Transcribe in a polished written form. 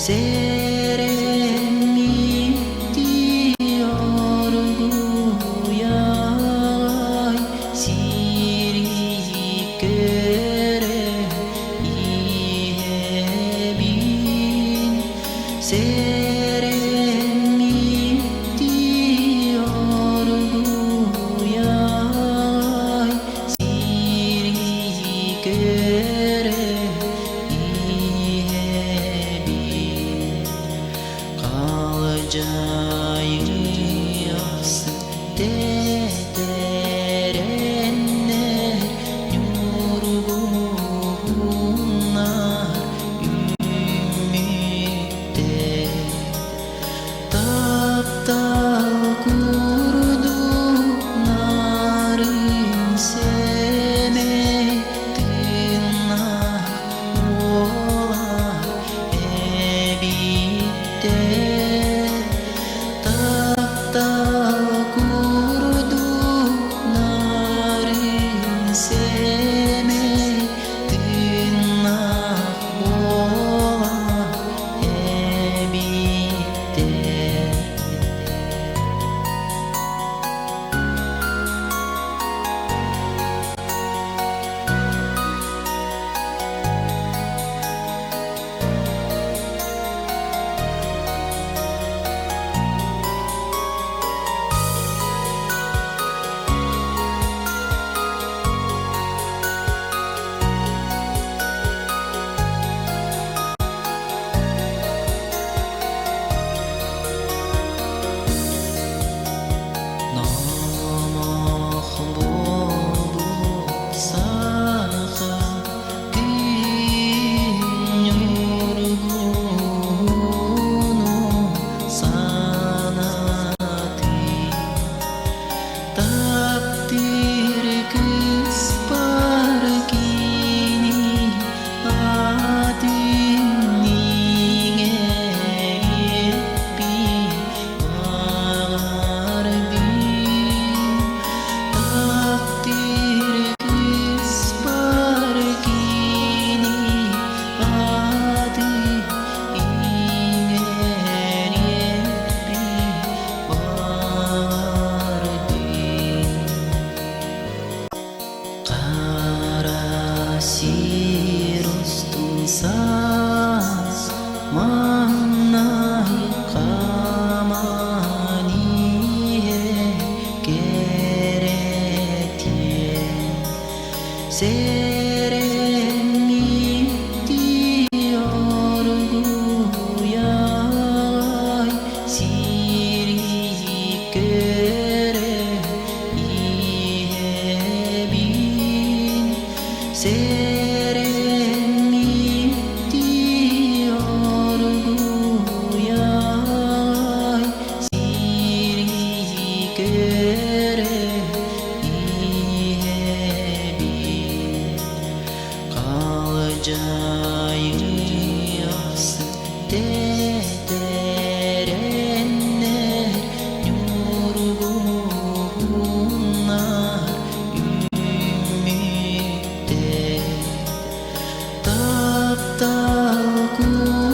Сэрэммитти оргуйай, сири көрөн иһэбин. Сэрэммитти оргуйай, сири көрөн иһэбин. Халдьаайы ахсын тэтэрэннэр ньургуһуннар үүммүттэр. Таптал курдук нарын сэмэй тыыннаах буолар эбиттэр. Таптал курдук нарын сэмэй тыыннаах буолар эбиттэр. Номох буолбут саха күн ньургуһуну санатыы Таптыыр кыыспар кини аатын иҥэриэхпин баҕарбын. Таптыыр кыыспар кини аатын иҥэриэхпин Хара сир устун саас маҥнай хааман иһэр кэрэтиэн Сэрэммитти оргуйай, сири көрөн иһэбин. Сэрэммитти оргуйай, сири көрөн иһэбин. Халдьаайы ахсын тэтэрэннэр ньургуһуннар үүммүттэр. Таптал курдук